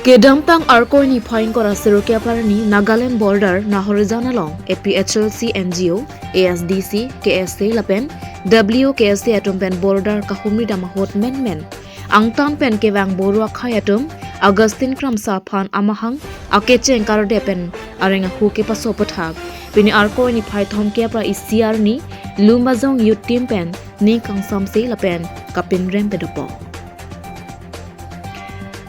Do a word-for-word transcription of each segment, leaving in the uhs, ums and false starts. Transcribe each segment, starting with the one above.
Kedamtang Arkoi niphai ingkoi ra sirkep arni Nagaland border Nahorijan along A P H L C, N G O, A S D C, K S A lapen W K S A atum pen border kahumri dam ahut menmen angtan pen kevang Boro akhei atum Augustine Kramsa aphan amahang akecheng kardep pen areng ahu kepaso aputhak pini Arkoi niphai thomkep ra isi arni Lumbajong Youth Team pen ning kangsamse lapen kapinrem pado po.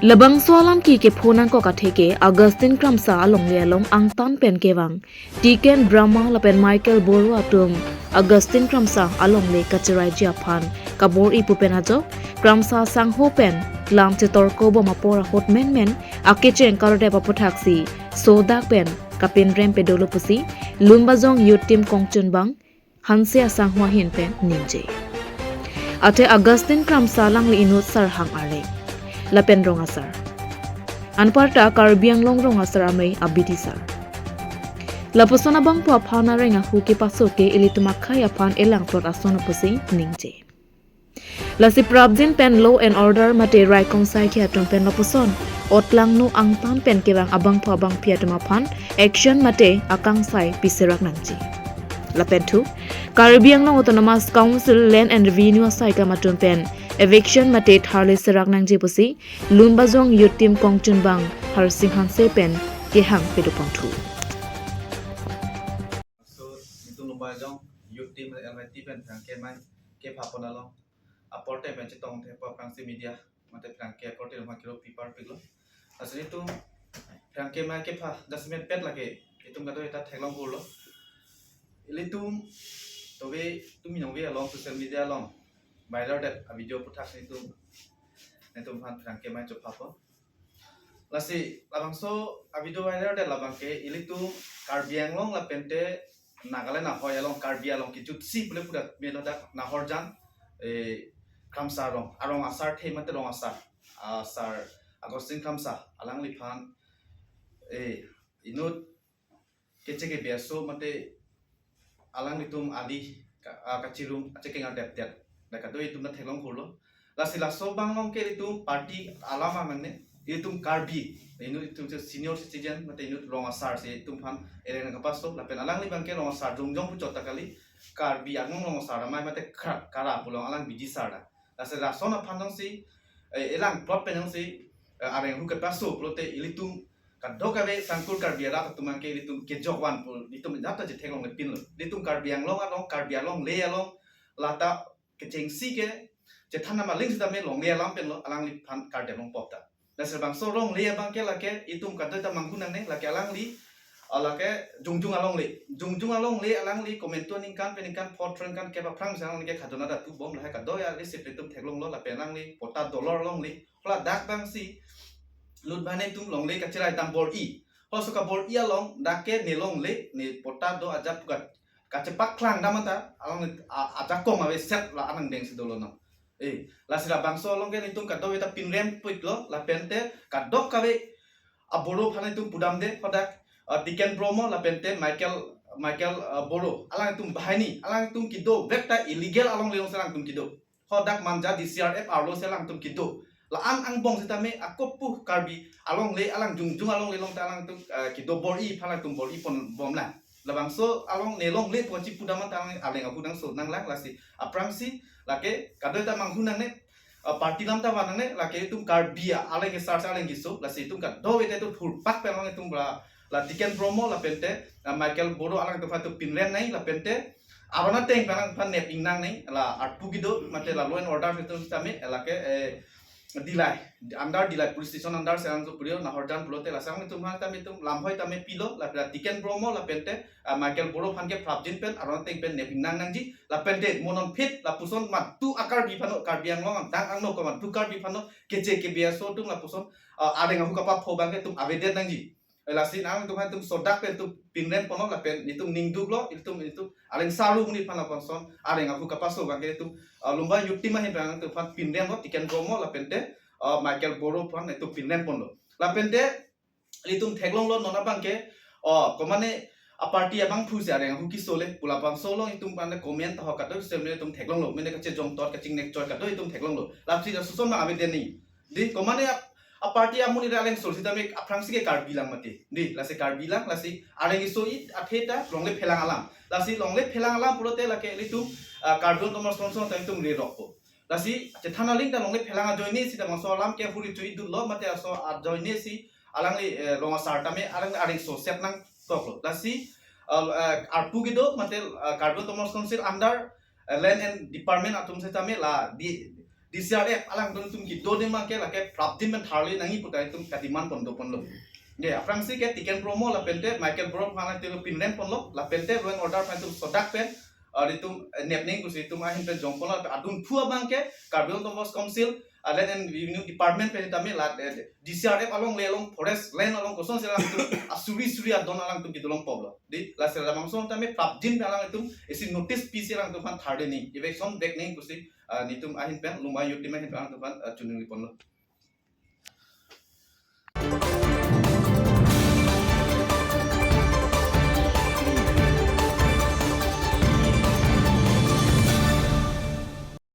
Labangso alam ki kepho nangkok atheke Augustine Kramsa alongle along angtan pen kevang Tiken Brahma lapen Michael Boro atum Augustine Kramsa alongle kacheraiji aphan kabor-i pu pen ajok Kramsa sangho pen lam chetorko bom apor ahut menmen akecheng kardep aputhaksi sodak pen kapinrem padolo pusi Lumbajong Youth Team kongchunbang Hanse asangho ahin pen ningje. Athe Augustine Kramsa alangli inut sarhang arleng lapen rong asar. Anparta Karbi Anglong rong asar amei abidi sar. Lapuson abangphu aphan areng ahu kepaso ke ilitum akhei aphan elangplot ason pusi ningje. Lasi prapjin pen law and order mate raikom saikhi atum pen lapuson otlangno angtan pen kevang abangphu abangphi atum aphan action mate akangsai piserak nangji. Lapen thu Karbi Anglong Autonomous Council Land and Revenue asaikam atum pen eviction mate tharli serak nangji pusi Lumbajong Youth Team kongchunbang Harsing Hanse pen kehang pado ponthu. So, itum Lumbajong Youth Team L Y T pen thang kemai kepha pon along aporte pen chetong the aphrangsi media mate pherangke aporte along kiro pipar piklo. Asini itum pherangke mai kepha dasmen pet lake itum kadokave ta theklong kurlo. Ilitum tobe tumi nongve along social media along viral det a video aputhak itum itum aphan pherangke mai chopha po. Lasi labangso a video viral det labang ke ilitum Karbi Anglong lapente Nagaland ahoi along Karbi along kejutsi pule purat melo dak Nahorijan, eh, Kramsa arong, arong asar the mate rong asar, asar Augustine Kramsa alangliphan, eh, inut kecheke biaso mate alanglitum adi ka, ah, kachirum achekeng adep det. Dak kadokave itum ta theklong kurlo. Lasi laso abang along ke itum party alam nangne, itum Karbi, inut itum senior citizen mate inut rong asar si itum aphan ereng kapaso lapen alangli abang ke rong asar jongjong puchot ta kali, Karbi Anglong rong asar amei mate kra, kara pu along alang bidi sar da. Lasi lason aphan jongsi, eh, elangplot pen jongsi, eh, areng ahu kepaso pulote ilitum kadokave sangkur Karbi arat atum abang ke ilitum kejok van pu ilitum jata chetheklongle pinlo. Ilitum Karbi Anglong along, Karbi alongle along lata kechengsi ke chethan nama ling sitame longle alam penlo alangliphan kardep longpo ta. Lasi labangso longle abang ke lake itum kadokave ta manghu nangne lake alangli, ah, lake jongjong alongle. Jongjong alongle alangli komantu aningkan pen ningkan phot threngkan kep aphrang si alangli ke khajona ta tubom lahai kadokave arlisi itum theklonglo lapen alangli patta dolor longle. Hala dak abang si lut bane itum longle kacherai tam bor-i. Halaso kabor-i along dak ke ne longle, ne patta do ajat pu ka, kachepaklang dam anta along a, ajakong aveset la anang deng si dolo no. Eh, lasi labangso along ke itum kadokave ta pinrem puitlo lapente kadokave a Boro aphan itum pudamde hadak, ah, Tiken Brahma lapente Michael, Michael, ah, Boro alanglitum banghini alanglitum kedo vek ta illegal alongle along si alangtum kedo. Hadak Manja D C R F arlo si alangtum kedo. La-an angbong sitame ako pu Karbi alongle alang jongjong alongle along ta alangtum, eh, kedo bor-i aphan alangtum bor-i pon bomlang. Labangso along ne longle pu kachepu dam anta aleng ahu nangso nanglang lasi aphrangsi lake kadokave ta manghu nangne, eh, party alam ta van nangne lake itum Karbi aleng kesar si aleng keso lasi itum kadokave ta itum thurpak pen along itum la, la Tiken Brahma lapente, eh, Michael Boro alangtum aphan itum pinrem nai lapente aron ateng pen alangphan nep ingnang nai la arpu kedo mate la law and order itum sitame lake, eh, Dillai, under Dillai police station under si alangtum purio Nahorijan pulote lasi alangtum aphan tame itum lamhoi tame pilo lapen la Tiken Brahma lapente, ah, Michael Boro aphan ke prapjin pen aron ateng pen nep ingnang nangji lapente mo non phit lapuson madu a Karbi aphano Karbi Anglong adang angno ko madu Karbi aphano keche kebiaso atum lapuson, ah, areng ahu kapapho abang ke itum avedet nangji. Eh, lasi nangtum aphan itum sodak pen itum pinrem ponlo lapen itum ningduklo itum itum areng saru muni aphan lapuson areng ahu kapaso abang ke itum, ah, Lumbajong Youth Team ahin pen itum aphan pinremlo Tiken Brahma lapente, ah, Michael Boro aphan itum pinrem ponlo. Lapente itum theklonglo non abang ke, oh, komane a party abangphu si areng ahu kesole pu labangso along itum aphan comment ta ho kadokave itum theklonglo mene kachejong tot kachingnek chot kadokave itum theklonglo. Lasi lapuson abang avedet nangji. Di komane a a party amonit areng so sitame aphrangsi ke Karbi lang mati. Dei, lasi Karbi lang, lasi areng iso it athe ta longle phelang alam. Lasi longle phelang alam pulote lake ilitum, ah, Karbi Anglong Autonomous Council tame itum rerokpo. Lasi chethan aling ta longle phelang ajoine si ta bangso alam ke huri chui dun lo mate aso ajoine si alangli, eh, rong asar tame alang areng so set nangtoklo. Lasi, ah, eh, arpu kedo mate, ah, Karbi Autonomous Council under, eh, Land and Department atum setame la di D C R F alangtum kedo ne abangke lake prapjin pen tharle nangji pu ta itum kademand pon doponlo. Dei, aphrangsi ke Tiken Bromo lapente Michael Bro aphan itum pinrem ponlo, lapente law and order aphan itum sodak pen, ah, itum, eh, nepning pusi itum ahin pen jongponlo, adun phu abangke Karbi Anglong Autonomous Council, ah, Land and Revenue Department pen tame la, eh, D C R F along le along forest land along kosonsi alangtum asuri suri adon alangtum kedolong poblo. Dei, lasi labangso tame prapjin pen alangtum isi notice pisi alangtum aphan tharle nangji, eviction vek nangji pusi, ah, nelitum ahin pen, Lumbajong Youth Team ahin pen alangtum aphan, ah, choningri ponlo.